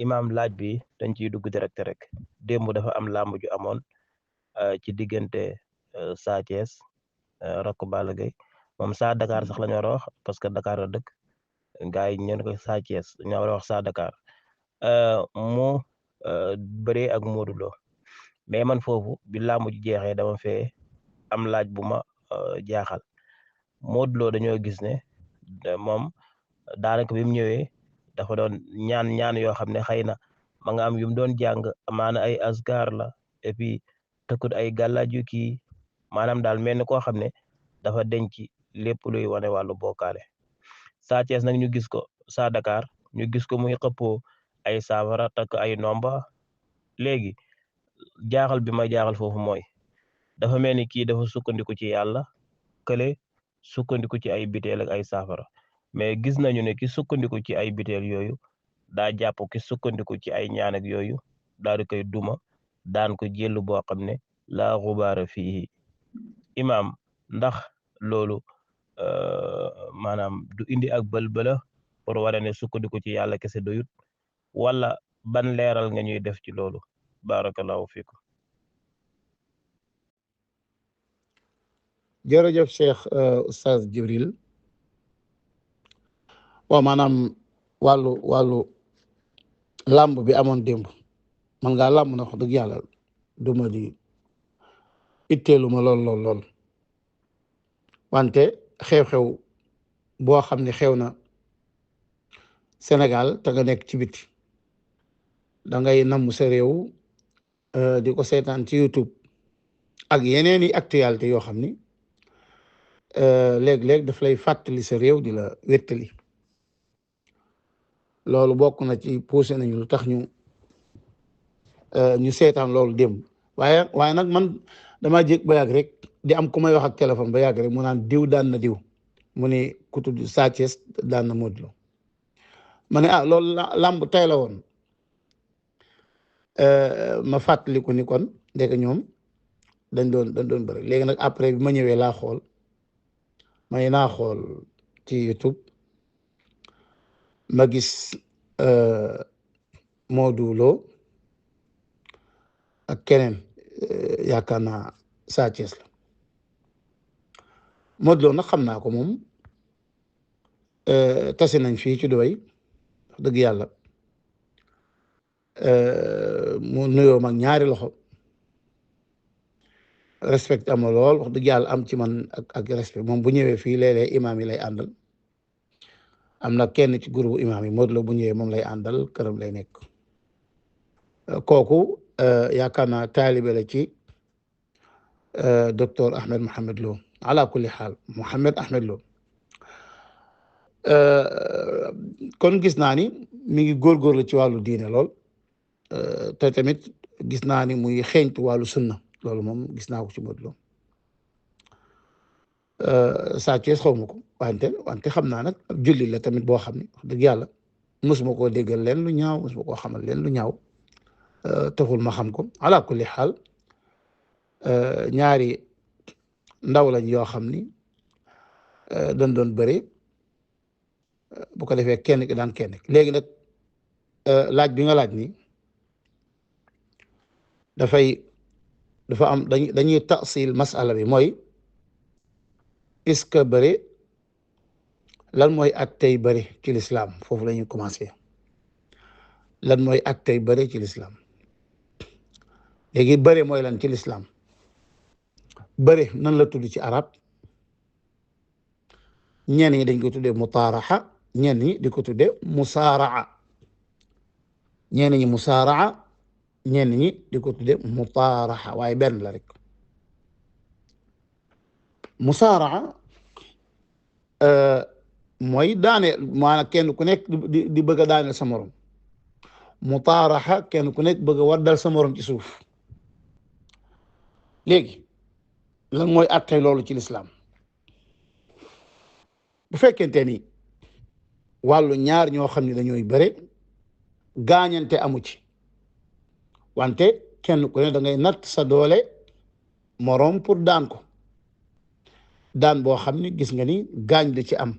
imaam laaj bi dañ ciy dugg direct rek démb dafa am làmb ju amoon ci diggante Sa Thiès rakk Balla Gaye moom Sa Dakar sax la ñu war a wax parce que Dakar la dëkk gars yi ñeen ko Sa Thiès dañoo war a wax Sa Dakar mu bëree ak Modou Lo mais man foofu bi làmb ji jeexee dama fee am laaj bu ma jaaxal Modou Lo dañoo gis ne moom daanaka bi mu ñëwee dafa doon ñaan yoo xam ne xëy na ma nga am yu mu doon jàng amaana ay asgar la et puis tëkkut ay gàllaaju kii maanaam daal mel ni koo xam ne dafa denc lépp luy wane wàllu bokkaale Sa Thiès nag ñu gis ko Sa Dakar ñu gis ko muy xëppoo ay saafara takk ay nomba léegi jaaxal bi ma jaaxal foofu mooy dafa mel ni kii dafa sukkandiku ci yàlla kële sukkandiku ci ay biteel ak ay saafara mais gis nañu ne ki sukkandiku ci ay biteel yooyu daa jàpp ki sukkandiku ci ay ñaan ak yooyu daal di koy duma daan ko jël boo xam ne laa xubaara fii imaam ndax loolu maanaam du indi ak bëlbëla pour wane ne sukkandiku ci yàlla kese doyut wala ban leeral nga ñuy def ci loolu barakallahu fiikum. jërëjëf Cheikh Oustaz Jibril waaw maanaam wàllu làmb bi amoon démb man ngaa làmb na wax dëgg yàlla duma di itteelu ma lool wante xew-xew boo xam ne xew na Sénégal te nga nekk ci biti da ngay namm sa réew di ko seetaan ci YouTube ak yeneen i actualité yoo xam ni léeg-léeg daf lay fàttali sa réew di la wéttali loolu bokk na ci poussé nañu lu tax ñu seetaan loolu démb waaye nag man dama jég ba yàgg rek di am ku may wax ak téléphone ba yàgg rek mu naan diw daan na diw mu ne ku tudd Sa Thiès daan na Modou Lo ma ne loolu làmb tey la woon ma fàttaliku ni kon ndeke ñoom dañ doon bëri léegi nag après bi ma ñëwee laa xool naa xool ci YouTube ma gis Modou Lo ak keneen yaakaar naa Sa Thiès la Modou Lo nag xam naa ko moom tase nañ fii ci Dubaï wax dëgg yàlla mu nuyoo mag ñaari loxo respect am lool wax dëgg yàlla am ci man ak respect moom bu ñëwee fii léeg-léeg imaam yi lay àndal am na kenn ci groupe imaam yi Modou Lo bu ñëwee moom lay àndal këram lay nekk kooku yaakaar naa taalibe la ci docteur Ahmed Mohamed Lo ala kulli xaal Mohamed Ahmed Lo kon gis naa ni mi ngi góorgóorlu ci wàllu diine lool te tamit gis naa ni muy xeeñtu wàllu sunna loolu moom gis naa ko ci Modou Lo Sa Thiès xaw ma ko wante xam naa nag julli la tamit boo xam ne wax dëgg yàlla mosuma koo déggal leen lu ñaaw mosuma koo xamal leen lu ñaaw taxul ma xam ko ala kulli xaal ñaari ndaw lañ yoo xam ni dañ doon bëri bu ko defee kenn ki daan kenn léegi nag laaj bi nga laaj ni dafa am dañuy tasil masala bi mooy est-ce que bëri lan mooy attey bëri ci l'islam foofu la ñuy commencé lan mooy attey bëri ci l'islam léegi bëri mooy lan ci l'islam bëri nan la tudd ci arab ñenn ñi dañ ko tuddee mutaaraxa ñenn ñi di ko tuddee musaaraa ñenn ñi musaaraa ñenn ñi di ko tuddee mutaaraxa waaye benn la rek musaaraa mooy daane maanaam kenn ku nekk di bëgg a daaneel sa morom mutaaraxa kenn ku nekk bëgg a waddal sa morom ci suuf léegi lan mooy àtte loolu ci lislaam bu fekkente ni wàllu ñaar ñoo xam ne dañooy bëre gaañante amu ci wante kenn ku ne da ngay natt sa doole moroom pour daan ko daan boo xam ne gis nga ni gaañ du ci am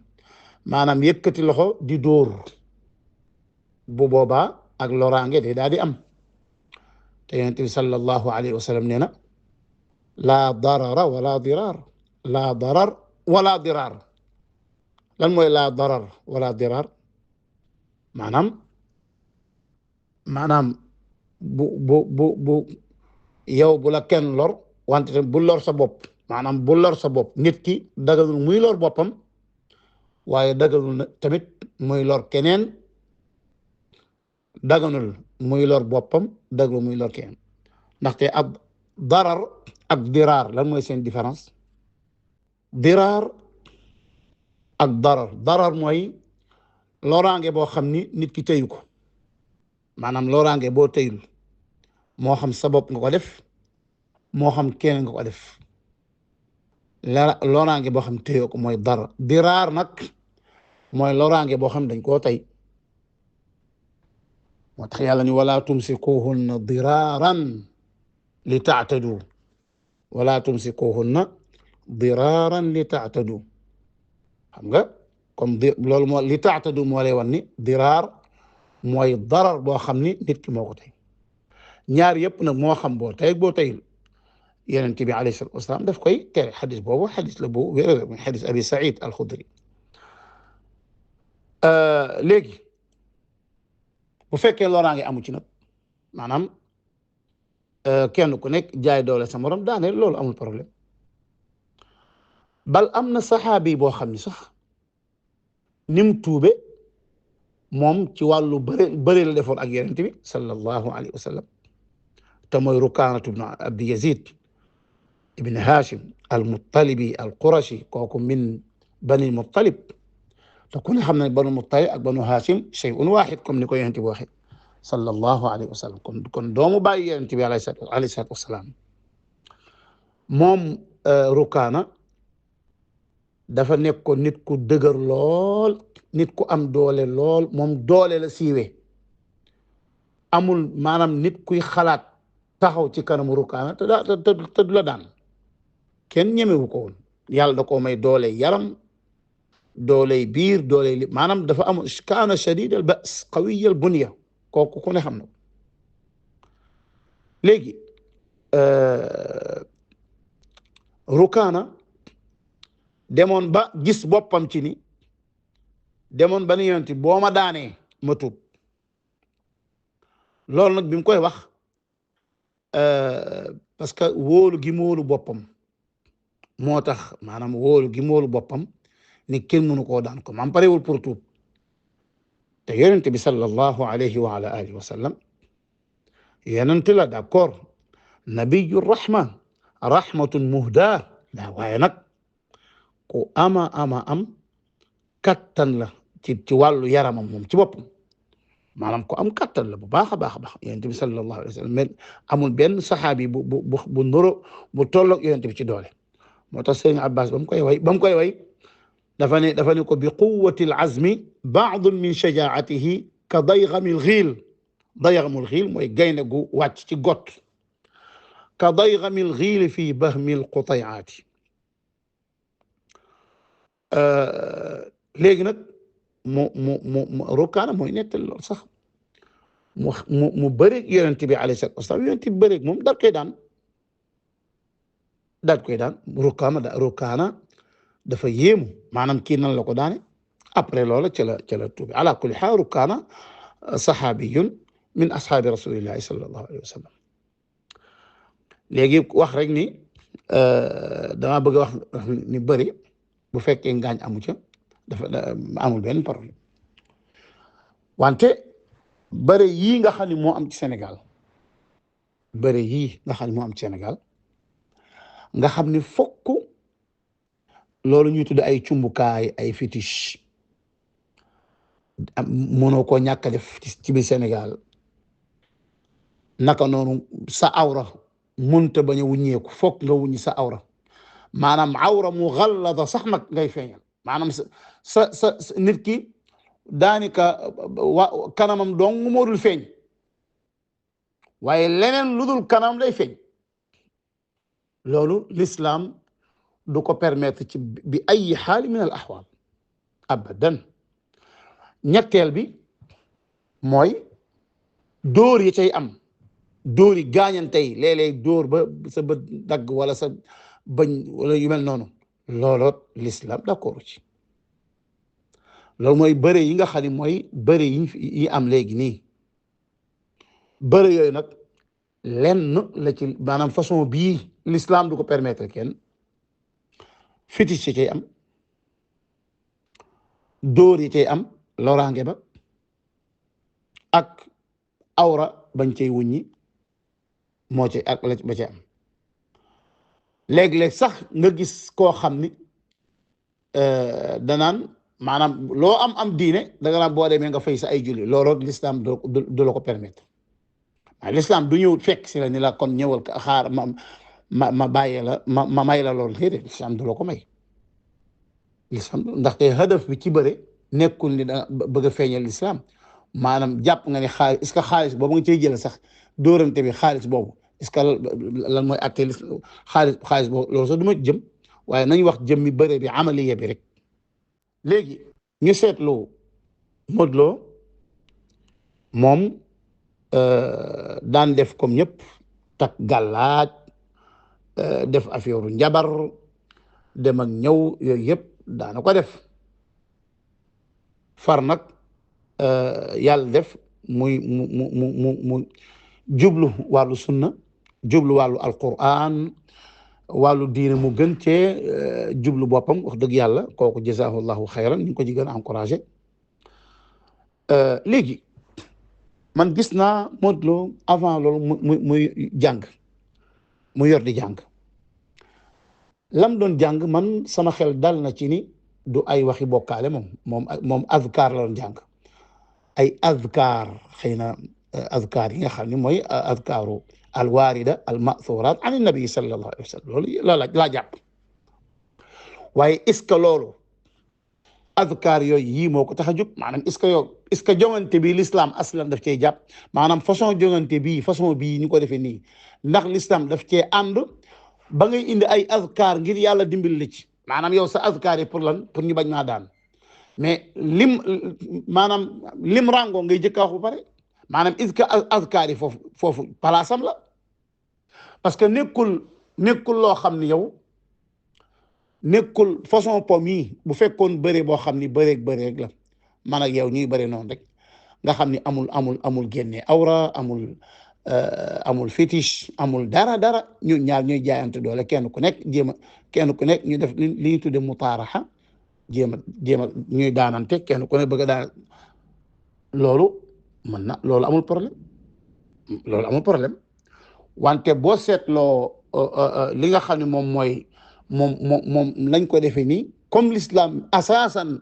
maanaam yëkkati loxo di dóor bu boobaa ak loraange day daal di am te yonent bi sallallahu alayhi wa sallam nee na laa darara wala diraar laa darar wala diraar lan mooy laa darar wala diraar maanaam bu yow bu la kenn lor wante tamit bu lor sa bopp maanaam bu lor sa bopp nit ki daganul muy lor boppam waaye daganul tamit muy lor keneen daganul muy lor boppam daganul muy lor keneen ndaxte ab darar ak diraar lan mooy seen différence diraar ak darar mooy loraange boo xam ni nit ki tëyu ko maanaam loraange boo tëyul moo xam sa bopp nga ko def moo xam keneen nga ko def loraange boo xam tëyoo ko mooy diraar nag mooy loraange boo xam dañ koo tey moo tax yàlla ni wala tumsikuhunna diraaran li taatadu wala tumsikuhunna diraaran li taatadu xam nga comme loolu moo li taatadu moo lay wan ni diraar mooy darar boo xam ni nit ki moo ko tey ñaar yëpp nag moo xam boo tey boo teyul yonent bi alayhi salaatu wasalaam daf koy tere xadis boobu xadis la bu wér muy xadis abi saïd alxudri léegi bu fekkee loraange amu ci nag maanaam kenn ku nekk jaay doole sa morom daane loolu amul problème bal am na saxaabi boo xam ni sax nim tuube moom ci wàllu bëri la defoon ak yonent bi sallallahu alayhi wa sallam te mooy Rukaanatu ibn Abi Yazid ibn Hashim al-Muttalibi al-Qurashi kooku min bani Muttalib te ku ne xam ne banu Muttalib ak banu Hashim shay'un waahid comme ni ko yonent bi waxee sallallahu alayhi wa sallam kon doomu bàyyi yonent bi alayhi salaatu wasalaam moom Rukaana dafa nekkoon nit ku dëgër lool nit ku am doole lool moom doole la siiwee amul maanaam nit kuy xalaat taxaw ci kanamu Rukaana te du la daan kenn ñemewu ko woon yàlla da koo may doole yaram doole biir doole li maanaam dafa am kaana shadid al ba's qawiy al bunya kooku ku ne xam na léegi Rukaana demoon ba gis boppam ci ni demoon ba ni yonent boo ma daanee ma tuub loolu nag bi mu koy wax parce que wóolu gi mu wóolu boppam moo tax maanaam wóolu gi mu wóolu boppam ni kenn mënu koo daan ko maam parewul pour tuub te yonent bi sallallahu alayhi wa ala alihi wa sallam yonent la d'accord nabiyu rahma rahmatun muhda daa waaye nag ku am kattan la ci wàllu yaramam moom ci boppam maanaam ko am kattan la bu baax a baax a baax yonent bi sallallahu alayhi wa sallam mais amul benn saxaabi bu nuro bu tolloog yonent bi ci doole moo tax Sëriñ Abbas ba mu koy way dafa ne ko bi quwwati al azmi baadun min shajaatihi ka daygamil xiil daygamul xiil mooy gaynde gu wàcc ci got ka daygamil xiil fii bahmil qutayaati léegi nag mu Rukaana mooy nettal lool sax mu bëreeg yonent bi alayhi salaatu wasalaam yonent bi bëreeg moom daal koy daan Rukaana dafa yéemu maanaam kii nan la ko daane après loola ca la tuubi ala kulli xaal Rukaana saxaabiyun min ashaabi rasulillahi sallallahu alayhi wa sallam léegi wax rek ni dama bëgg a wax ni bëri bu fekkee ngaañ amu ca dafa amul benn problème wante bëri yii nga xam ne moo am ci Sénégal bëri yii nga xam ne moo am ci Sénégal nga xam ni fokk loolu ñuy tudd ay cumbukaay ay fétiche mënoo koo ñàkk a def ci biir Sénégal naka noonu sa awra mënta bañ a wuññeeku fokk nga wuññi sa awra maanaam awra mu xallada sax nag ngay feeñal maanaam sa nit ki daanaka kanamam dong moo dul feeñ waaye leneen lu dul kanam lay feeñ loolu l'islam du ko permettre ci bi ay xaal min al axwaal abadan ñetteel bi mooy dóor yi cay am dóor yi gaañante yi léeg-léeg dóor ba sa bët dagg wala sa bañ wala yu mel noonu looloot l'islam d'accord ci loolu mooy bëre yi nga xam ne mooy bëre yi am léegi nii bëre yooyu nag lenn la ci maanaam façon bii l'islam du ko permettre kenn fétiche ci cay am dóor yi cay am loraange ba ak awra bañ cay wuññi moo ci ak la ba ci am léeg-léeg sax nga gis koo xam ni danaan maanaam loo am diine da nga naan boo demee nga fay sa ay julli looloo l'islam du la ko permettre waaye l'islam du ñëw fekk si la ni la kon ñëwal xaar ma bàyyee la ma may la loolu déedéet l'islam du la ko may l'islam ndaxte hadaf bi ci bëre nekkul ni da bëgg a feeñal l'islam maanaam jàpp nga ne xaalis est-ce que xaalis boobu nga cay jël sax dóorante bi xaalis boobu est-ce que lan mooy àtte xaalis boobu loolu sax du ma jëm waaye nañ wax jëm mi bëre bi amaliya bi rek léegi ñu seetlu Modou Lo moom daan def comme ñëpp tak gàllaaj def affaire njabar dem ak ñëw yooyu yëpp daana ko def far nag yàlla def mu jublu wàllu sunna jublu wàllu alquran wàllu diine mu gën cee jublu boppam wax dëgg yàlla kooku jazaahullahu xayran ñu ngi ko ci gën a encouragé léegi man gis naa Modou Lo avant loolu muy jàng mu yor di jàng lam doon jàng man sama xel dal na ci ni du ay waxi bokkaale moom azkar la doon jàng ay azkar xëy na azkar yi nga xam ne mooy azkaru alwarida almathurat an nabi sallallahu alayhi wa sallam loolu laa jàpp waaye est-ce que loolu azkar yooyu yii moo ko tax a jóg maanaam est-ce que jongante bi l'islam aslan daf cee jàpp maanaam façon jongante bii façon bii ñu ko defee nii ndax l'islam daf cee ànd ba ngay indi ay azkar ngir yàlla dimbali la ci maanaam yow sa azkar yi pour lan pour ñu bañ maa daan mais maanaam lim rango ngay jëkka wax bu pare maanaam est-ce que azkar yi foofu palaasam la parce que nekkul loo xam ni yow nekkul façon pom yi bu fekkoon bëre boo xam ni bëreeg la man ak yow ñuy bëre noonu rek nga xam ni amul génne awra amul fétiche amul dara ñun ñaar ñuy jaayante doole kenn ku nekk ñu def li ñuy tudde mutaaraxa jéem a ñuy daanante kenn ku nekk bëgg a daan loolu amul problème wante boo seetloo li nga xam ne moom lañ ko defee nii comme l'islam asaasan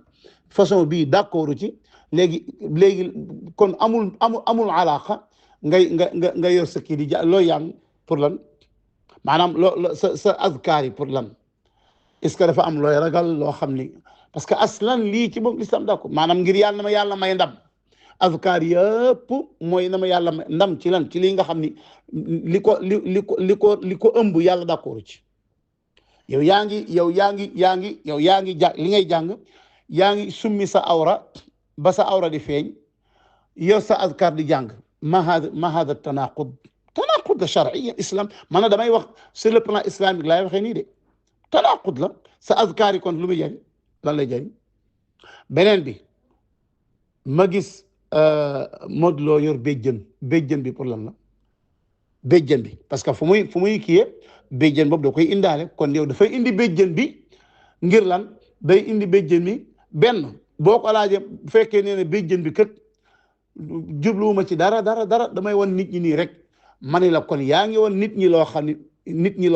façon bii d'accord ci léegi kon amul alaqa nga yor sa kii di loo yang pour lan maanaam sa azkar yi pour lan est-ce que dafa am looy ragal loo xam ni parce que aslan lii ci moom l'islam d'accord maanaam ngir yàlla na ma yàlla may ndam azkar yëpp mooy na ma yàlla may ndam ci lan ci lii nga xam ni li ko ëmb yàlla d'accord ci yow yaa ngi li ngay jàng yaa ngi summi sa awra ba sa awra di feeñ yow sa azkar di jàng ma hada tanaqud shar'iyya islam man damay wax sur le plan islamique laay waxee nii de tanaqud la sa azkar yi kon lu muy jëriñ lan lay jëriñ beneen bi ma gis Modou Lo yor béjjën bi pour lan la béjjën bi parce que fu muy kiyee béjjën boobu da koy indaale kon yow dafay indi béjjën bi ngir lan day indi béjjën bi benn boo ko laajee bu fekkee nee na béjjën bi kët jubluwuma ci dara damay wan nit ñi nii rek ma ne la kon yaa ngi wan nit ñi loo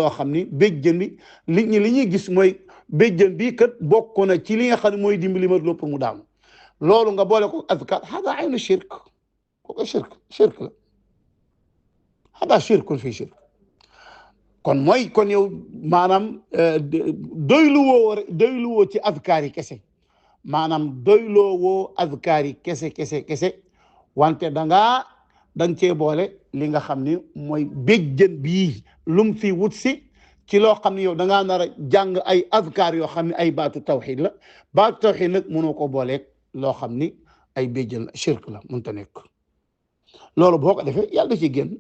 xam ni béjjën bi nit ñi li ñuy gis mooy béjjën bi kët bokk na ci li nga xam ne mooy dimbali Modou Lo pour mu daanu loolu nga boole ko azkar hada aynu shirk kooku shirk la hada shirkun fi shirk kon yow maanaam doyluwoo ci azkar yi kese maanaam doyluwoo azkar yi kese wante danga cee boole li nga xam ni mooy béjjën bii lum fi wut si ci loo xam ne yow dangaa nar a jàng ay azkar yoo xam ne ay baatu tawxid la baatu tawxid nag mënoo ko booleeg loo xam ni ay béjjën la shirk la mënta nekk loolu boo ko defee yàlla da ciy génn.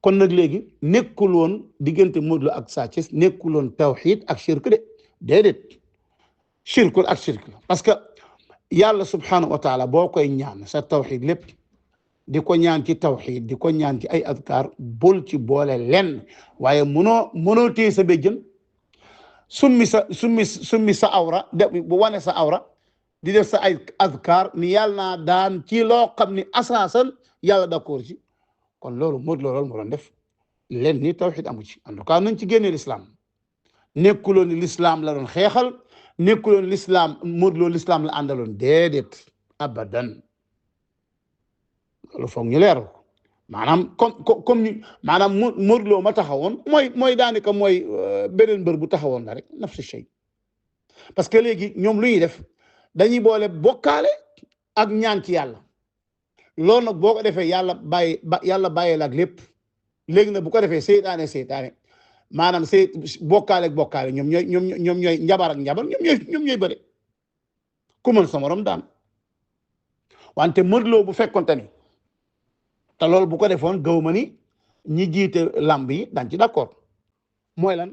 kon nag léegi nekkul woon diggante Modou Lo ak Sa Thiès nekkul woon tawxiid ak shirk de déedéet shirkul ak shirk la parce que yàlla subhanahu wa taala boo koy ñaan sa tawxiid lépp di ko ñaan ci tawxiid di ko ñaan ci ay adkaar bul ci boole lenn waaye mënoo téye sa béjjën summi sa awra bu wane sa awra di def sa ay adkaar ni yàlla naa daan ci loo xam ni asaasan yàlla d'accord ci kon loolu Modou Lo loolu moo doon def leen ni tawxiid amu ci en tout cas nañ ci génnee l'islam nekkuloon ni l'islam la doon xeexal nekkuloon l'islam Modou Lo l'islam la àndaloon déedéet abadan loolu foog ñu leeral ko maanaam comme ni maanaam Modou Lo ma taxawoon mooy daanaka mooy beneen mbër bu taxawoon la rek nafsu shay parce que léegi ñoom lu ñuy def dañuy boole bokkaale ak ñaan ci yàlla loolu nag boo ko defee yàlla bàyyi la ak lépp léegi nag bu ko defee seytaane maanaam bokkaale ak bokkaale ñoom ñooy njabar ak njabar ñoom ñooy bëri ku mën sa morom daan wante Modou Lo bu fekkonte ni te loolu bu ko defoon gaw ma ni ñi jiite lamb yi dañ ci d'accord mooy lan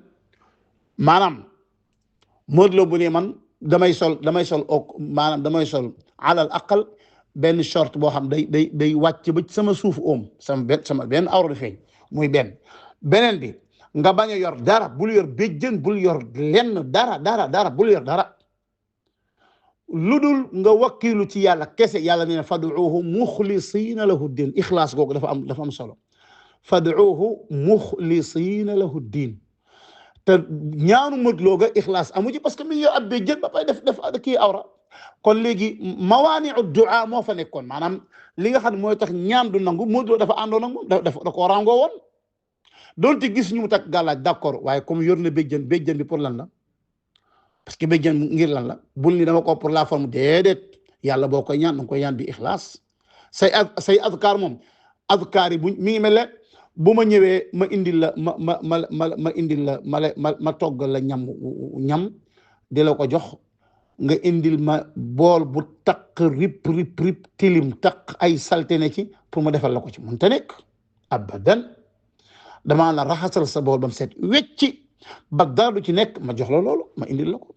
maanaam Modou Lo bu ne man damay sol maanaam damay sol alal aqal benn short boo xam day wàcc ba ci sama suuf oom sama benn awra feeñ muy beneen bi nga bañ a yor dara bul yor béjjën bul yor lenn dara bul yor dara lu dul nga wakkilu ci yàlla kese yàlla nee na fad'uuhu muxlisiina lahu diin ixlaas googu dafa am solo fad'uuhu muxlisiina lahu diin te ñaanu Modou Lo ga ixlaas amu ci parce que mi ngi yor ab béjjën ba pay def kii awra kon léegi mawaani'u du'a moo fa nekkoon maanaam li nga xam ne mooy tax ñaan du nangu Modou Lo dafa àndoon ak moom da ko ràngoo woon doonte gis ñu mu takk gàllaaj d'accord waaye comme yor na béjjën bi pour lan la parce que béjjën ngir lan la bul ni dama ko pour la forme déedéet yàlla boo koy ñaan da nga koy ñaan bi ixlaas say adkaar moom adkaar yi mi ngi mel ne bu ma ñëwee ma indil la ma indil la ma toggal la ñam di la ko jox nga indil ma bool bu taq rip tilim taq ay salte ne ci pour ma defal la ko ci mënta nekk abadan damaa la raxasal sa bool ba mu set wecci ba dara du ci nekk ma jox la loolu ma indil la ko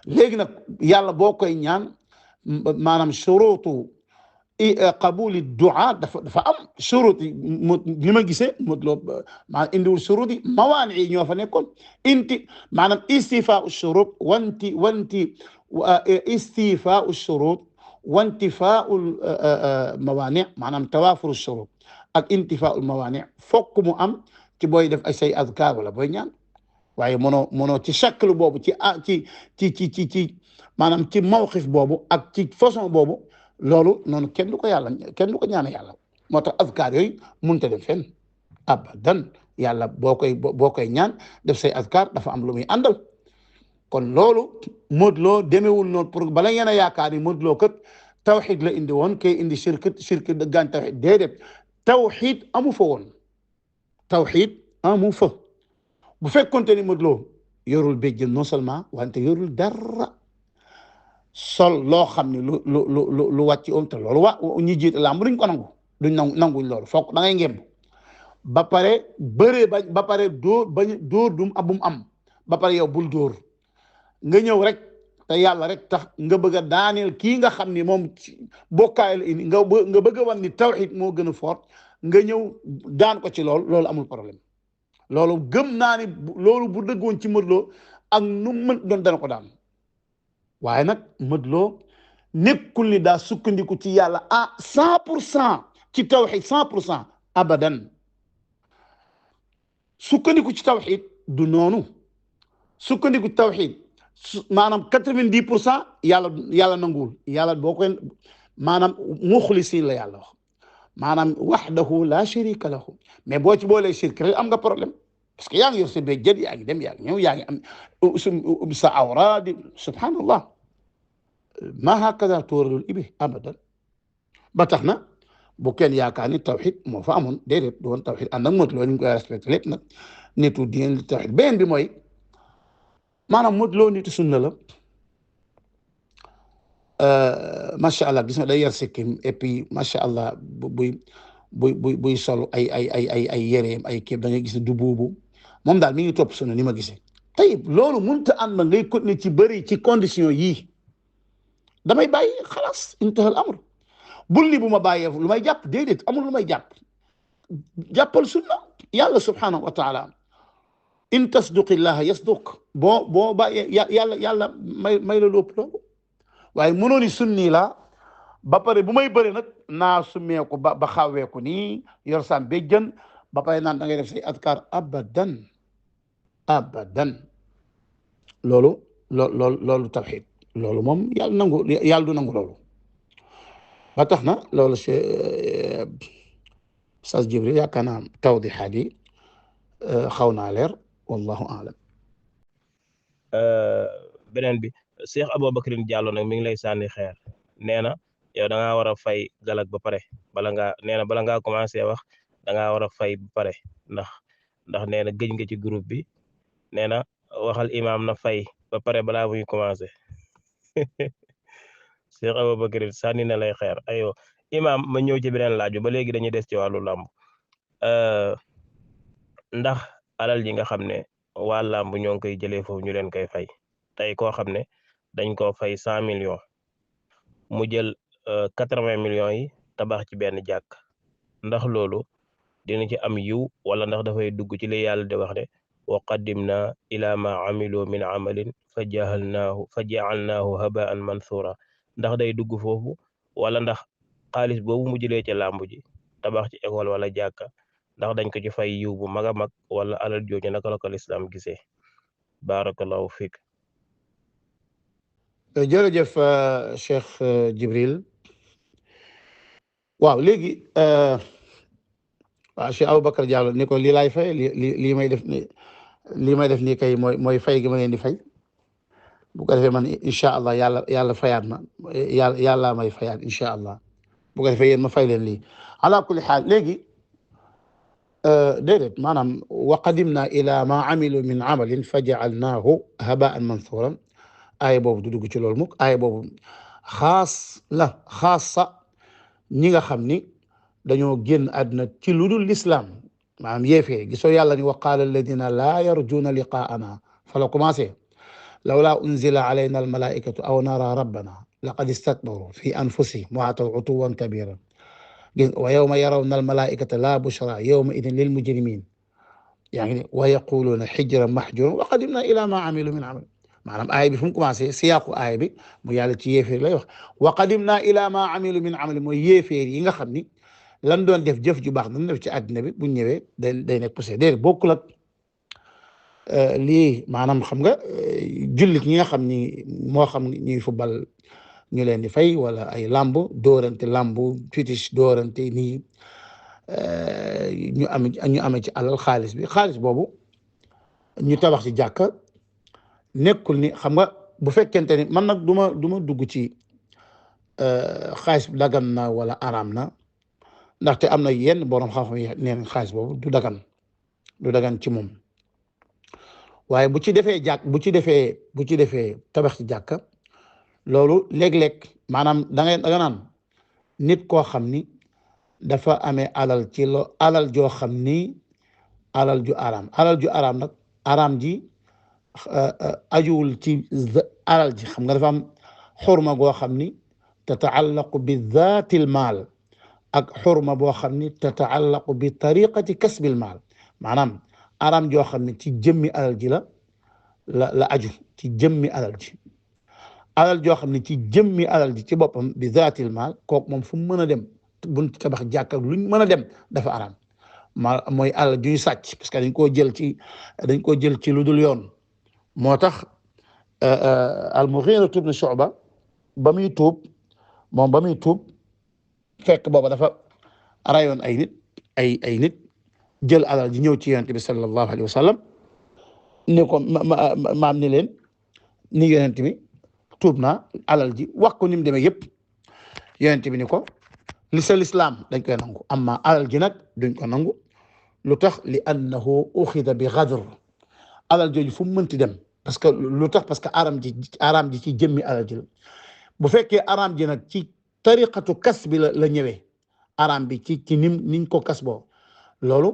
léegi nag yàlla boo koy ñaan maanaam shuruutu qabuli du'a dafa am shurut li ma gisee Modou Lo maanaam indiwul shurut yi mawaani yi ñoo fa nekkoon maanaam istifaa'u shurut wanti istifaa'u shurut wantifaa'u mawaani maanaam tawaafuru shurut ak intifaa'u mawaani fokk mu am ci booy def ay say azkaar wala booy ñaan waaye mënoo ci shakl boobu ci maanaam ci mawqif boobu ak ci façon boobu loolu noonu kenn du ko ñaan yàlla moo tax azkaar yooyu mënut a dem fenn abadan yàlla boo koy ñaan def say azkaar dafa am lu muy àndal kon loolu Modou Lo demewul noonu pour bala ngeen a yaakaar ni Modou Lo kat tawxid la indi woon kay indi shirk dëggaan tawxid déedéet tawxid amu fa woon tawxid amu fa bu fekkonte ni Modou Lo yorul béjjën non seulement wante yorul dara sol loo xam ne lu wàcc te loolu ñi jiite làmb duñ ko nanguñ loolu foog da ngay ngemb ba pare bëree ba pare dóor bu mu am ba pare yow bul dóor nga ñëw rek te yàlla rek tax nga bëgg a daaneel kii nga xam ni moom bokkaay la indi nga bëgg a wan ni tawhid moo gën a fort nga ñëw daan ko ci loolu amul problème loolu gëm naa ni loolu bu dëggoon ci Modou Lo ak nu mën doon dana ko daan waaye nag Modou Lo nekkul ni daa sukkandiku ci yàlla à 100% ci tawxid 100% abadan sukkandiku ci tawxid du noonu sukkandiku ci tawxid maanaam 90% yàlla nanguwul yàlla boo koy maanaam muxlisiin la yàlla wax maanaam wahdahu la sharika lahu mais boo ci boolee shirk rek am nga problème parce que yaa ngi yor sa béjjën yaa ngi dem yaa ngi ñëw yaa ngi am sa awra di subhanallah ma hakada tuwaradul ibi abadan ba tax na bu kenn yaakaar ni tawxid moo fa amoon déedéet doon tawxid ànd ak Modou Lo ni ñu koy respecté lépp nag nitu diine li tawxid beneen bi mooy maanaam Modou Lo nitu sunna la macha allah gis nga day yar sikkim et puis macha allah buy sol ay yéreem ay kéem da ngay gis ne du buubu moom daal mi ngi topp sunna ni ma gisee. tayib loolu mënut a ànd ma ngay continuer ci bëri ci condition yii damay bàyyi xalaas intahal amr bul ni bu ma bàyyee lu may jàpp déedéet amul lu may jàpp jàppal sunna yàlla subhanahu wa taala in tasduqillaha yasduq boo bàyyee yàlla may la lépp loolu waaye mënoo ni sunni la ba pare bu may bëri nag naa summeeku ba xawweeku nii yor sam béjjën ba pare naan da ngay def say adkar abadan loolu tawxiid loolu moom yàlla du nangu loolu ba tax na loolu Oustaz Jibril yaakaar naa tawdixaat yi xaw naa leer wallahu aalam. beneen bi Cheikh Aboubacrine Diallo nag mi ngi lay sànni xeer nee na yow da ngaa war a fay galak ba pare bala ngaa commencé wax da ngaa war a fay ba pare ndax nee na gëj nga ci groupe bi nee na waxal imam na fay ba pare balaa muy commencé Cheikh Aboubacrine sànni na lay xeer ayo imam ma ñëw ci beneen laaj ba léegi dañuy des ci wàllu làmb ndax alal ji nga xam ne waa làmb ñoo ngi koy jëlee foofu ñu leen koy fay tey koo xam ne dañ koo fay 100 millions mu jël 80 millions yi tabax ci benn jàkk ndax loolu dina ci am yiw wala ndax dafay dugg ci li yàlla di wax ne wa qaddimna ila ma amilu min amalin fa ja'alnaahu haba'an mansura ndax day dugg foofu wala ndax xaalis boobu mu jëlee ci làmb ji tabax ci école wala jàkka ndax dañ ko ci fay yiw bu mag a mag wala alal jooju naka la ko lislaam gisee barakallahu fiik. jërëjëf Cheikh Jibril waaw léegi waaw Cheikh Aboubacar Diallo ni ko lii laay fay lii may def nii kay mooy fay gi ma leen di fay bu ko defee man incha allah yàlla fayaat ma yàlla may fayaat incha allah bu ko defee yéen ma fay leen lii ala kulli xaal léegi déedéet maanaam wa qadimna ila ma amilu min amalin fa jaalnaahu habaan mansuran aaya boobu du dugg ci loolu mukk aaya boobu xaasa ñi nga xam ni dañoo génn àdduna ci lu dul lislaam maanaam yéefee gisoo yàlla ni wa qaala alladina laa yarjuuna liqaana fa la commencé lawlaa unzila alayna almalaikatu aw nara rabbana laqad istakbaru fi anfusihim wa ataw utuwan kabira wa yawma yarawna almalaikata la bushra yawma idin lil mujrimin yaa ngi ne wa yaquluuna xijran mahjuran wa qadimna ila ma amilu min amal maanaam aaya bi fu mu commencé siyaaqu aaya bi mu yàlla ci yéeféer lay wax wa qadimna ila ma amilu min amal mooy yéeféer yi nga xam ni lan doon def jëf ju baax dañ def ci àddina bi bu ñëwee day nekk poussé déedéet bokkul ak lii maanaam xam nga jullit ñi nga xam ni moo xam ñuy football ñu leen di fay wala ay lamb dóorante lamb fitish dóorante nii ñu amee ci alal xaalis boobu ñu tabax ci jàkka nekkul ni xam nga bu fekkente ni man nag du ma dugg ci xaalis dagan na wala araam na ndaxte am na yenn borom xam-xam yi neen xaalis boobu du dagan ci moom waaye bu ci defee tabax ci jàkka loolu léeg-léeg maanaam da nga naan nit koo xam ni dafa amee alal joo xam ni alal ju araam nag araam ji ajuwul ci alal ji xam nga dafa am xurma goo xam ni tataallaqu bi zaatil maal ak xurma boo xam ni tataallaqu bi tariqati kasbil maal maanaam araam joo xam ni ci jëmmi alal ji la aju ci jëmmi alal ji alal joo xam ne ci jëmmi alal ji ci boppam bi zaatil maal kooku moom fu mu mën a dem buñ tabax jàkk ak luñ mën a dem dafa araam mooy alal ju ñu sàcc parce que dañ koo jël ci lu dul yoon moo tax al-Mughira ibn Shu'ba ba muy tuub fekk booba dafa rayoon ay nit jël alal ji ñëw ci yonent bi sallallahu alayhi wa sallam ni ko maam ni leen ni yonent bi tuub naa alal ji wax ko ni mu demee yëpp yonent bi ni ko li sa lislaam dañ koy nangu amma alal ji nag duñ ko nangu lu tax li annahu uxida bi gadr alal jooju fu mu mënti dem parce que lu tax parce que araam ji ci jëmmi alal ji la bu fekkee araam ji nag ci tariqatu kas bi la ñëwee araam bi ci niñ ko kas boo loolu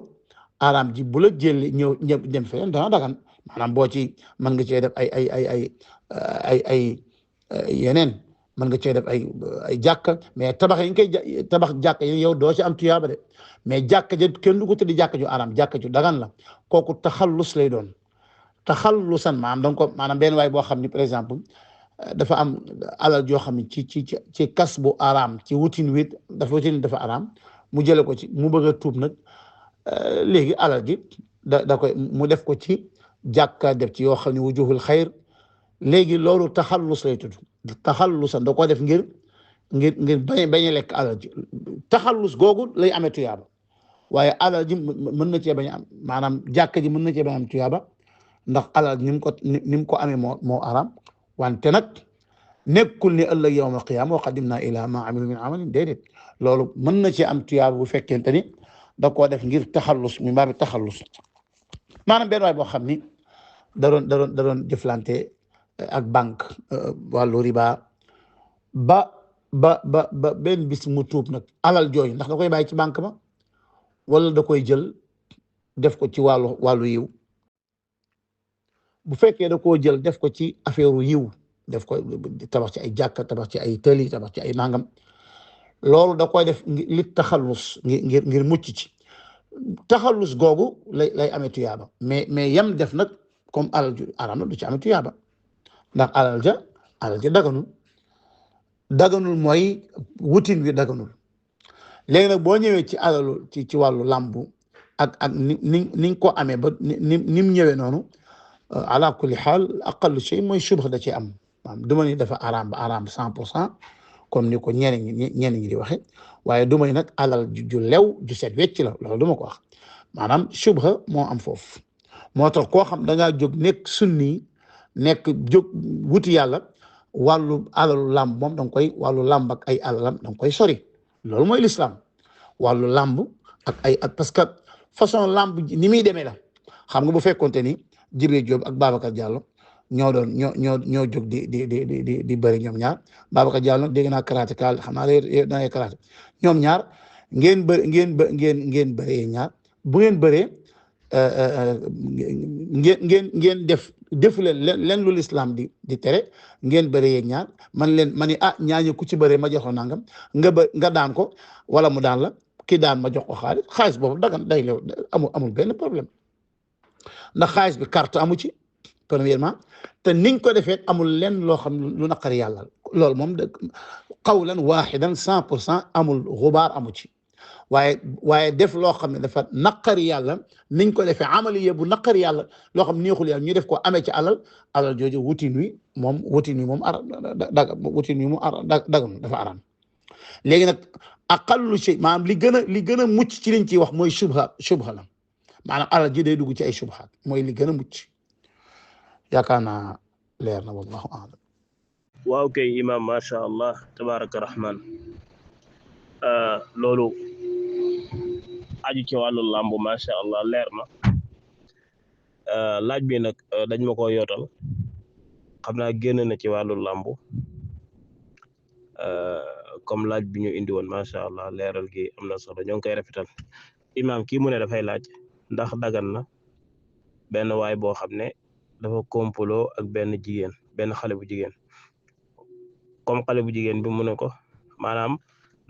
araam ji bu la jëlee ñëw dem feneen dana dagan maanaam boo ci mën nga cee def ay yeneen mën nga cee def ay jàkka mais tabax yi nga koy tabax jàkka yi yow doo ci am tuyaaba de mais jàkka ja kenn du ko tuddi jàkka ju araam jàkka ju dagan la kooku taxallus lay doon taxallusan maanaam benn waay boo xam ni par exemple dafa am alal joo xam ne ci kas bu araam ci wutin wi dafa araam mu jële ko ci mu bëgg a tuub nag léegi alal ji da koy mu def ko ci jàkka def ci yoo xam ne wujuhul xayr léegi loolu taxallus lay tudd taxallusan da ko def ngir bañ a lekk alal ji taxallus googu lay amee tuyaaba waaye alal ji mën na cee bañ a am maanaam jàkka ji mën na cee bañ a am tuyaaba ndax alal ni mu ko amee moo araam wante nag nekkul ni ëllëg yawmal qiyaama wa qadimnaa ilaa maa amilu min amalin déedéet loolu mën na ci am tuyaaba bu fekkente ni da koo def ngir taxallus mi mbaa bi taxallus maanaam benn waay boo xam ni da doon jëflante ak banque wàllu riba ba benn bis mu tuub nag alal jooju ndax da koy bàyyi ci banque ba wala da koy jël def ko ci wàllu yiw bu fekkee da koo jël def ko ci affaire yiw def ko tabax ci ay jàkka tabax ci ay tëli tabax ci ay nangam loolu da koy def li taxallus ngir mucc ci taxallus googu lay amee tuyaaba mais yam def nag comme alal ju araam la du ci amee tuyaaba ndax alal ja daganul mooy wutin wi daganul léegi nag boo ñëwee ci alalu ci wàllu làmbu ak niñ ko amee ba ni mu ñëwee noonu ala kulli xaal aqallu shay mooy subha da ci am maanaam duma ni dafa araam ba araam 100% comme ni ko ñeneen ñi di waxe waaye duma ni nag alal ju lew ju set wecc la loolu duma ko wax maanaam subha moo am foofu moo tax koo xam da ngaa jóg nekk sunni nekk jóg wuti yàlla wàllu alalu làmb moom da nga koy wàllu làmb ak ay alalam da nga koy sori loolu mooy l'islam wàllu làmb ak parce que façon làmb ni muy demee la xam nga bu fekkonte ni Jibril Diop ak Babacar Diallo ñoo jóg di bëri ñoom ñaar Babacar Diallo nag dégg naa karaté kaal xam naa da karaté ñoom ñaar ngeen bëree ñaar bu ngeen bëree ngeen defu leen lu l'islam di tere ngeen bëree ñaar man ni ñaañu ku ci bëree ma jox nangam nga daan ko wala mu daan la ki daan ma jox ko xaalis boobu dagan day lew amul benn problème ndax xaalis bi carte amu ci premièrement te niñ ko defee amul lenn loo xam lu naqari yàlla loolu moom qawlan waaxidan 100% amul xubaar amu ci waaye def loo xam ne dafa naqari yàlla niñ ko defee amaliya bu naqari yàlla loo xam neexul yàlla ñu def ko amee ci alal jooju wutin wi moom dagan dafa araam léegi nag aqallu shay maanaam li gën a mucc ci liñ ciy wax mooy subha la maanaam alal ji day dugg ci ay subhaat mooy li gën a mucc yaakaar naa leer na wallahu a'lam. waaw kay imam macha allah tabaraka rahman loolu aju ci wàllu làmb macha allah leer na laaj bi nag dañ ma ko yootal xam naa génn na ci wàllu làmb comme laaj bi ñu indi woon macha allah leeral gi am na solo ñoo ngi koy rafetal imam kii mu ne dafay laaj ndax dagan na benn waay boo xam ne dafa kompaloo ak benn xale bu jigéen comme xale bu jigéen bi mu ne ko maanaam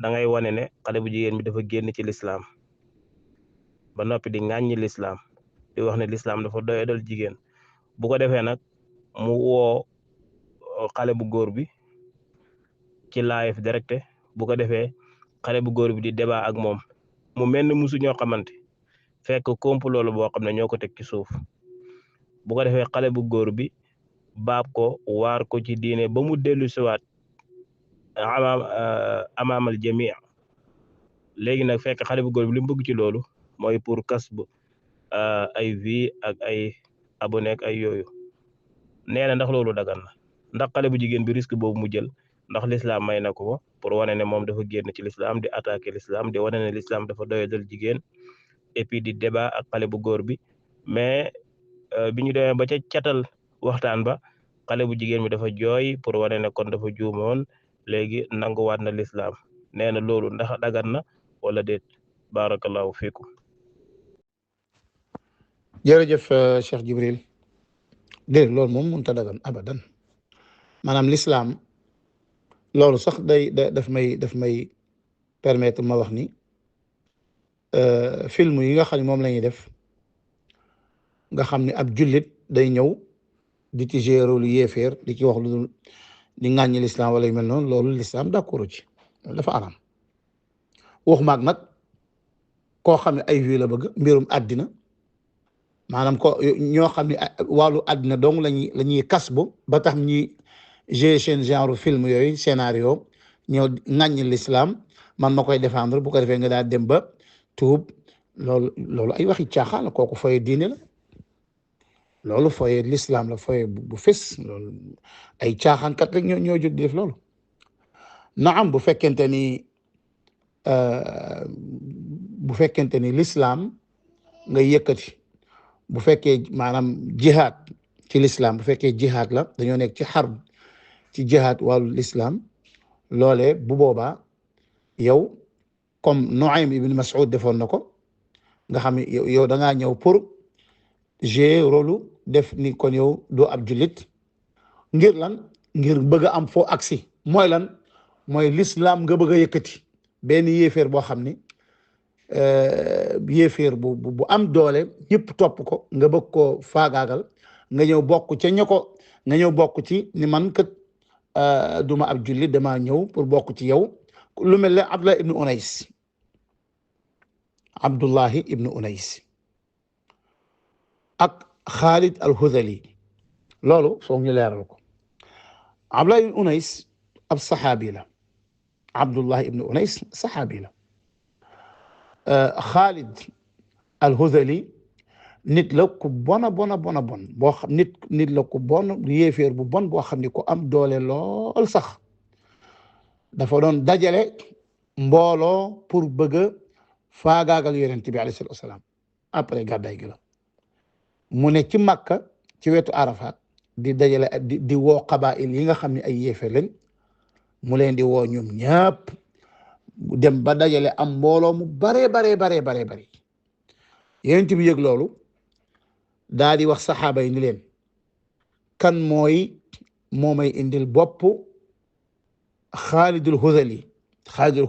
da ngay wane ne xale bu jigéen bi dafa génn ci lislaam ba noppi di ŋàññi lislaam di wax ne lislaam dafa doyadal jigéen bu ko defee nag mu woo xale bu góor bi ci live direct bu ko defee xale bu góor bi di débat ak moom mu mel ni musu ñoo xamante fekk complot la boo xam ne ñoo ko teg ci suuf bu ko defee xale bu góor bi baab ko waar ko ci diine ba mu dellu siwaat amaamal jamii léegi nag fekk xale bu góor bi li mu bëgg ci loolu mooy pour kasb ay vie ak ay abonné ak ay yooyu nee na ndax loolu dagan na ndax xale bu jigéen bi risque boobu mu jël ndax l'islam may na ko pour wane ne moom dafa génn ci l'islam di attaquer l'islam di wane ne l'islam dafa doyadal jigéen et puis di débat ak xale bu góor bi mais bi ñu demee ba ca catal waxtaan ba xale bu jigéen bi dafa jooy pour wane ne kon dafa juumoon léegi nanguwaat na lislaam nee na loolu ndax dagan na wala déet barakallahu fiikum. jërëjëf Cheikh Jibril déet loolu moom mënut a dagan abadan maanaam l'islam loolu sax daf may permettre ma wax ni film yi nga xam ne moom la ñuy def nga xam ne ab jullit day ñëw di ci jouer rôle yéeféer di ci wax lu dul di ŋàññi l'islam wala yu mel noonu loolu l'islam d'accord ci dafa aram waxuma ak nag koo xam ne ay vues la bëgg mbirum àddina maanaam ko ñoo xam ne wàllu àddina dong la ñuy kasbu ba tax ñuy jouer seen genre film yooyu scénario ñëw ŋàññi l'islam man ma koy défendre bu ko defee nga daal dem ba tuub loolu ay waxi caaxaan la kooku foye diine la loolu foye l'islam la foye bu fes loolu ay caaxaankat rek ñoo jóg di def loolu naam bu fekkente ni l'islam nga yëkkati bu fekkee maanaam jihaad ci l'islam bu fekkee jihaad la dañoo nekk ci xarb ci jihaad wàllu l'islam loolee bu boobaa yow comme Nuaym ibn Mas'ud defoon na ko nga xam ne yow da ngaa ñëw pour jouer rôle def ni kon yow doo ab jullit ngir lan ngir bëgg a am foo aksi mooy lan mooy l'islam nga bëgg a yëkkati benn yéeféer boo xam ni yéeféer bu am doole ñëpp topp ko nga bëgg koo faagaagal nga ñëw bokk ca nga ñëw bokk ci ni man kat duma ab jullit damaa ñëw pour bokk ci yow lu mel ne Abdullahi ibnu Unais ak Khalid al-Hudhali loolu foog ñu leeral ko Abdullahi ibnu Unais ab saxaabi la Abdullahi ibnu Unais saxaabi la Khalid al-Hudhali nit la ku bona bon boo xam nit la ku bon yéeféer bu bon boo xam ni ku am doole lool sax dafa doon dajale mbooloo pour bëgg a faagaagal yonent bi alayhi salaatu wasalaam après gàddaay gi la mu ne ci Makka ci wetu Arafat di dajale di woo qabaa'il yi nga xam ne ay yéeféer lañ mu leen di woo ñoom ñëpp dem ba dajale am mbooloo mu bare yonent bi yëg loolu daa di wax saxaaba yi ni leen kan moo may indil bopp Xaalidul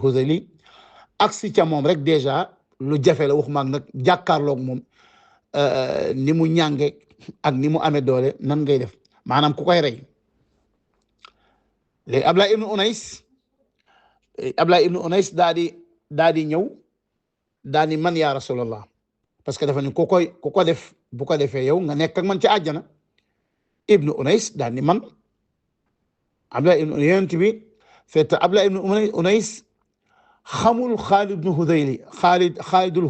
Hudhali aksi ca moom rek déjà lu jafe la waxuma ak nag jàkkaarloog moom ni mu ñànge ak ni mu amee doole nan ngay def maanaam ku koy rey léegi Abdullah ibnu Unais daa di ñëw daa di man yaa Rasulallah parce que dafa ni ku ko def bu ko defee yow nga nekk ak man ci àjjana ibnu Unais daa ni man Abdullah ibnu yonent bi fekk Abdullah ibnu Unais xamul Xaalidul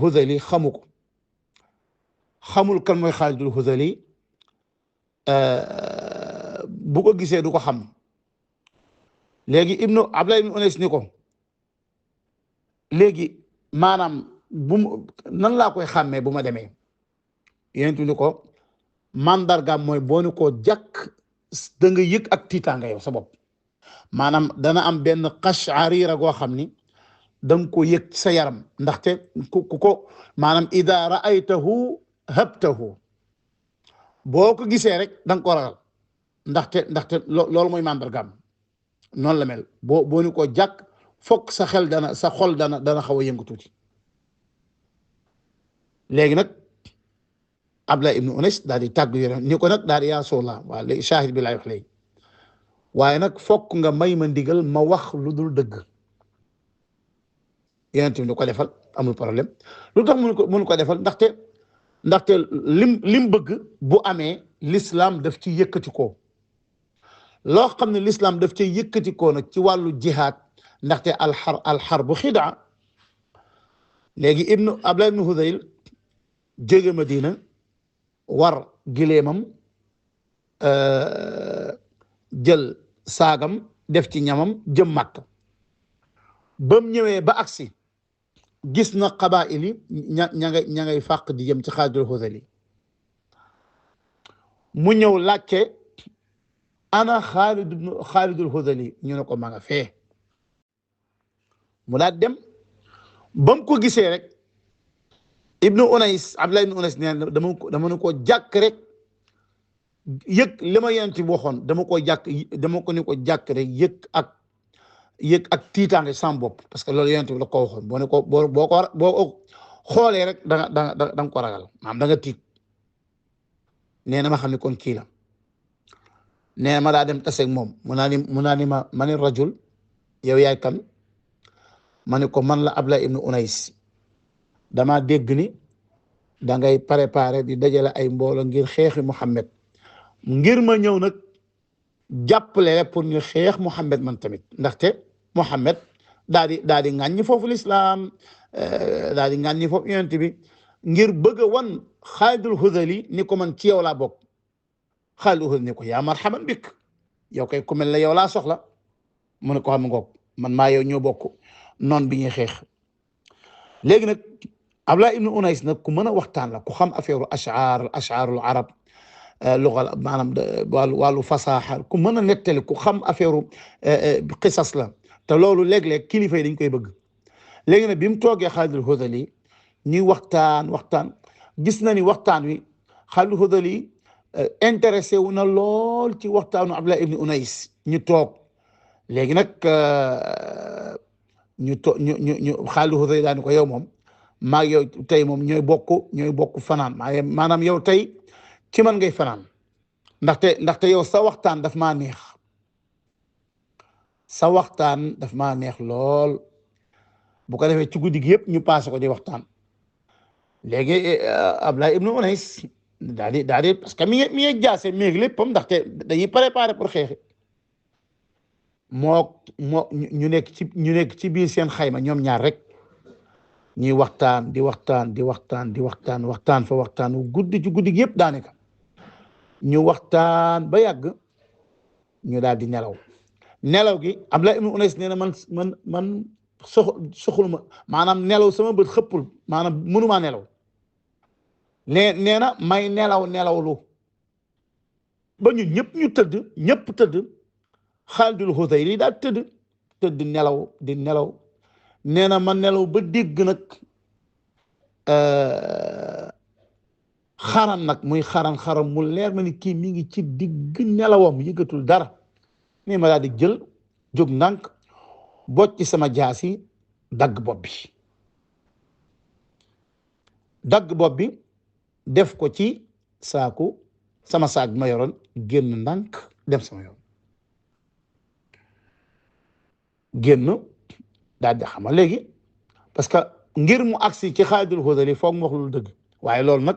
Hudhali xamu ko xamul kan mooy Xaalidul Hudhali bu ko gisee du ko xam léegi Abdullah ibnu Unais ni ko léegi maanaam nan laa koy xàmmee bu ma demee yonent ni ko mandargaam mooy boo ni ko jàkk da nga yëg ak tiitaanga yow sa bopp maanaam dana am benn qash'arira goo xam ni danga ko yëg sa yaram ndaxte ku ko maanaam ida ra'aytahu habtahu boo ko gisee rek danga ko ragal ndaxte loolu mooy mandargaam noonu la mel boo ni ko jàkk fokk sa xol dana xaw a yëngu tuuti léegi nag Abdullah ibnu Unais daal di tàgg yonent ni ko nag daal di yaa Rasulallah waaw léegi shahid bi laay wax léegi waaye nag fokk nga may ma ndigal ma wax lu dul dëgg yonent bi ni ko defal amul problème lu tax mënu ko defal ndaxte lim bëgg bu amee l'islam daf ci yëkkati ko loo xam ne l'islam daf ci yëkkati ko nag ci wàllu jihaad ndaxte alxarbu xidaa léegi Abdullah ibnu Hudhayl jóge Madina war gileemam jël saagam def ci ñamam jëm Makka bam ñëwee ba agsi gis na qabaa'il yi ña ngay fàq di jëm ci Xaalidul Hudhali mu ñëw laajte ana Xaalidul Hudhali ñu ne ko ma nga fee mu daal dem ba mu ko gisee rek ibnu Unays Abdullah ibnu Unays nee na dama ne ko jàkk rek yëg li ma yonent bi waxoon dama ko ni ko jàkk rek yëg ak tiitaange sam bopp parce que loolu yonent bi la ko waxoon boo ne ko boo xoolee rek da nga ko ragal maanaam da nga tiit nee na ma xam ne kon kii la nee na ma daa dem taseeg moom mu naa ni ma ni rajul yow yaay kan ma ne ko man la Abdullah ibnu Unays dama dégg ni da ngay préparer di dajale ay mbooloo ngir xeexi Muhammad ngir ma ñëw nag jàppale pour ñu xeex Muhammad man tamit ndaxte Muhammad daal di ŋàññi foofu lislaam daal di ŋàññi foofu yonent bi ngir bëgg a wan Xaalidul Hudali ni ko man ci yow laa bokk Xaalidul Hudali ni ko yaa marhaban bik yow kay ku mel la yow laa soxla mu ne ko xam ngoog man maa yow ñoo bokk noon bi ñuy xeex léegi nag Abdullah ibnu Unays nag ku mën a waxtaan la ku xam affaire ashaarul arab lugal maanaam wàllu fasaaxa ku mën a nettali ku xam affaire qisas la te loolu léeg-léeg kilifa yi dañ koy bëgg léegi nag bi mu toogee Xaalidul Hudali ñuy waxtaan gis na ni waxtaan wi Xaalidul Hudali intéressé wu na lool ci waxtaanu Abdullah ibnu Unays ñu toog léegi nag ñu Xaalidul Hudali daal ni ko yow moom maa yow tey moom ñooy bokk fanaan maanaam yow tey ci man ngay fanaan ndaxte yow sa waxtaan daf maa neex lool bu ko defee ci guddi gi yëpp ñu passé ko di waxtaan léegi Abdullah ibnu Unays daal di parce que mi ngi jaase mi ngi léppam ndaxte dañuy préparé pour xeexi moo ñu nekk ci biir seen xayma ñoom ñaar rek ñuy waxtaan fa waxtaan wu guddi ci guddi gi yëpp daanaka ñu waxtaan ba yàgg ñu daal di nelaw gi Abdullah ibnu Unays nee na man soxluma maanaam nelaw sama bët xëppul maanaam mënumaa nelaw nee na may nelawlu ba ñun ñëpp tëdd Xaalidul Hudali daal tëdd nelaw nee na ma nelaw ba dégg nag xaran nag muy xaran mu leer ma ni kii mi ngi ci digg nelawam yëgatul dara nii ma daal di jóg ndànk bocc sama jaasi dagg bopp bi def ko ci sama saak bi ma yoroon génn ndànk dem sama yoon génn daal di xamal léegi parce que ngir mu agsi ci Xaalidul Hudali foog mu wax lu dëgg waaye loolu nag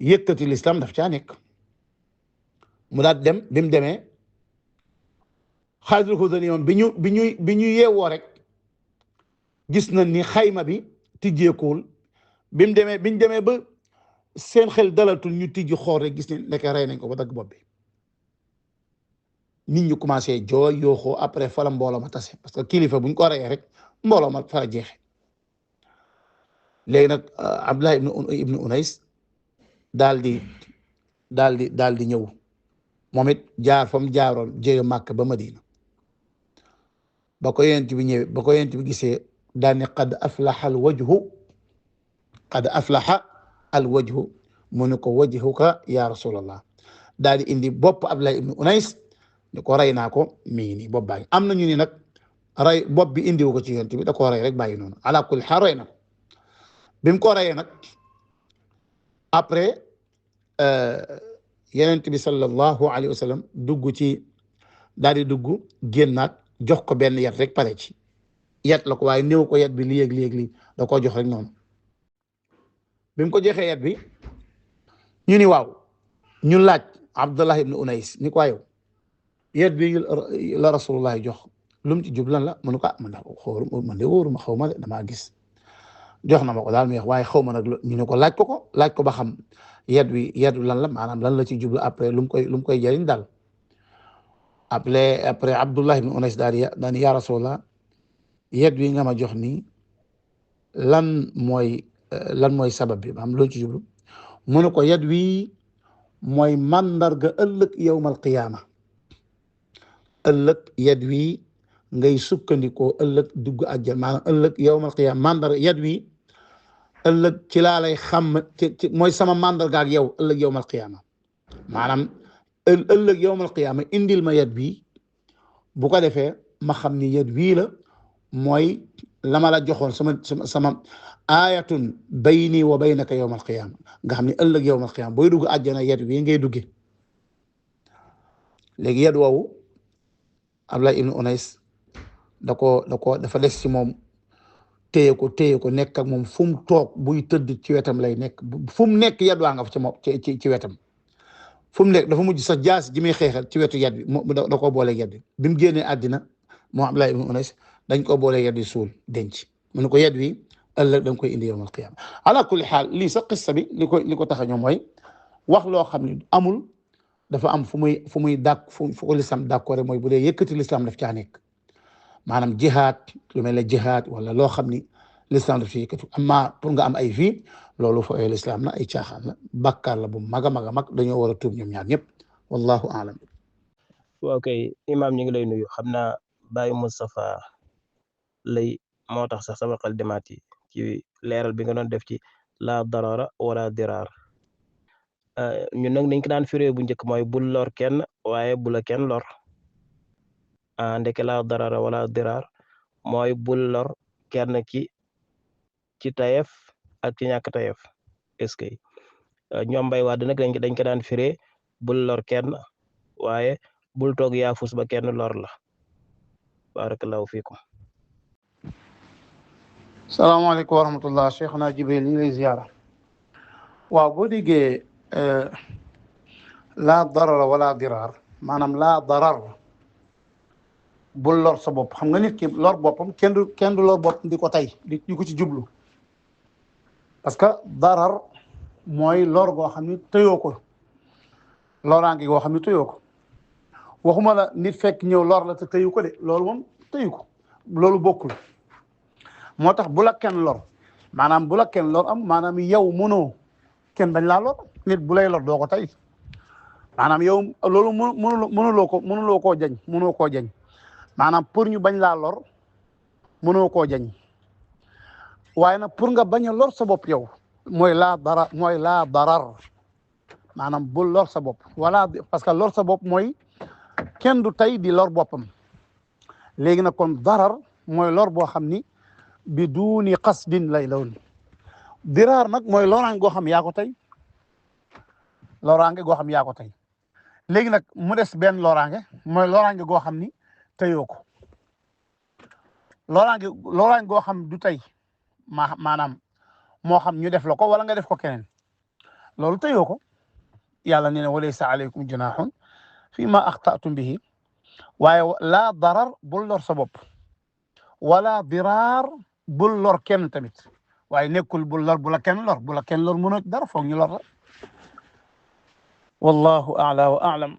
yëkkati l'islam daf caa nekk mu daal dem bi mu demee Xaalidul Hudali moom bi ñu yeewoo rek gis nañ ni xayma bi tijjeekuwul bi ñu demee ba seen xel dalatul ñu tijji xool rek gis ne nekk rey nañ ko ba dagg bopp bi nit ñu commencé jooy yooxoo après fa la mbooloo ma tase parce que kilifa buñ ko reyee rek mbooloo ma fa la jeexe léegi nag Abdullah ibnu Unays daal di ñëw moom it jaar fa mu jaaroon jóge Màkka ba Madina ba ko yonent bi gisee daal ne qad aflaha al wajhu mu ne ko wajhuka ya rasulallah daal di indi bopp Abdullah ibnu Unays ni ko rey naa ko mi ngi nii bopp baa ngi am na ñu ni nag rey bopp bi indiwu ko ci yonent bi da koo rey rek bàyyi noonu ala kulli xaal rey na ko bi mu ko reyee nag après yonent bi sallallahu alayhi wa sallam daal di dugg génnaat jox ko benn yat rek pare ci yat la ko waaye néew ko yat bi lii da koo jox rek noonu bi mu ko joxee yat bi ñu ni waaw ñu laaj Abdullah ibn Unays ni ko yow yat bi la rasulullah jox lu mu ci jublan la mu ne ko man de wóoruma xaw ma de damaa gis jox na ma ko daal mu waaye xaw ma nag ñu ne ko laaj ko ba xam yat lan la maanaam lan la ci jublu après lu mu koy jëriñ daal après Abdullah ibn Unays daal ya rasulullah yat wi nga ma jox nii lan mooy sabab bi maanaam loo ci jublu mu ne ko yat wi mooy mandarga ëllëg yawmal qiyaama ëllëg yat wi ngay sukkandikoo ëllëg dugg àjjana maanaam ëllëg yawmal qiyaama mandar yat wi ëllëg ci laa lay xam ci mooy sama mandarga ak yow ëllëg yawmal qiyaama maanaam ëllëg yawmal qiyaama indil ma yat wi bu ko defee ma xam ni yat wii la mooy la ma la joxoon sama aayatun bayni wa baynaka yawmal qiyaama nga xam ni ëllëg yawmal qiyaama booy dugg àjjana yat wi ngay dugge léegi yat woowu Abdullah ibn Unays dafa des ci moom téye ko nekk ak moom fu mu toog buy tëdd ci wetam lay nekk fu mu nekk yat waa nga fa ci moom ci wetam fu mu nekk dafa mujj sax jaas ji muy xeexal ci wetu yat bi da koo boole yat bi bi mu génnee àddina moom Abdullah ibn Unays dañ koo boole yat bi suul denc mu ne ko yat wi ëllëg da nga koy indi yawmal qiyaama ala kulli xaal lii sax qissa bi li ko tax a ñoom mooy wax loo xam ne amul dafa am fu muy dàq fu ko lislam d'accord mooy bu dee yëkkati lislam daf caa nekk maanaam jihaad lu mel ne jihaad wala loo xam ni lislam daf ci yëkkati amma pour nga am ay fii loolu fa ay lislam la ay caaxaan la bàkkaar la bu mag a mag a mag dañoo war a tuub ñoom ñaar ñëpp wallahu aalam. waaw kay imaam ñu ngi lay nuyu xam naa Baye Moustapha lay moo tax sax sama xel demaat ci leeral bi nga doon def ci la darara wala diraar ñun nag dañ ko daan firee bu njëkk mooy bul lor kenn waaye bu la kenn lor ndeke la darara wala diraar mooy bul lor kenn ci tayef ak ci ñàkk tayef est-ce que ñoom Mbay Wàdd nag dañ ko daan firee bul lor kenn waaye bul toog yaafus ba kenn lor la barakallahu fiikum. salaamaaleykum wa rahmatullah Cheikhna Jibril ñu ngi lay ziyaara waaw boo déggee laa darara wala diraar maanaam laa darar bul lor sa bopp xam nga nit ki lor boppam kenn du lor boppam di ko tey di ko ci jublu parce que darar mooy lor goo xam ni tëyoo ko loraange goo xam ni tëyoo ko waxuma la nit fekk ñëw lor la te tëyu ko de loolu moom tëyu ko loolu bokkul moo tax bu la kenn lor maanaam bu la kenn lor am maanaam yow mënoo kenn bañ laa lor nit bu lay lor doo ko tey maanaam yow loolu mënuloo koo jañ maanaam pour ñu bañ laa lor mënoo koo jañ waaye nag pour nga bañ a lor sa bopp yow mooy laa darar maanaam bul lor sa bopp wala parce que lor sa bopp mooy kenn du tey di lor boppam léegi nag kon darar mooy lor boo xam ni bi duuni qasdin lay doon diraar nag mooy loraange goo xam yaa ko tey léegi nag mu des benn loraange mooy loraange goo xam ni teyoo ko loraange goo xam du tey maanaam moo xam ñu def la ko wala nga def ko keneen loolu teyoo ko yàlla nee na walaysa alaykum junahun fi ma axtatum bihi waaye laa darar bul lor sa bopp wala diraar bul lor kenn tamit waaye nekkul bul lor bu la kenn lor mënoo dara foog ñu lor la wallahu a'la wa a'lam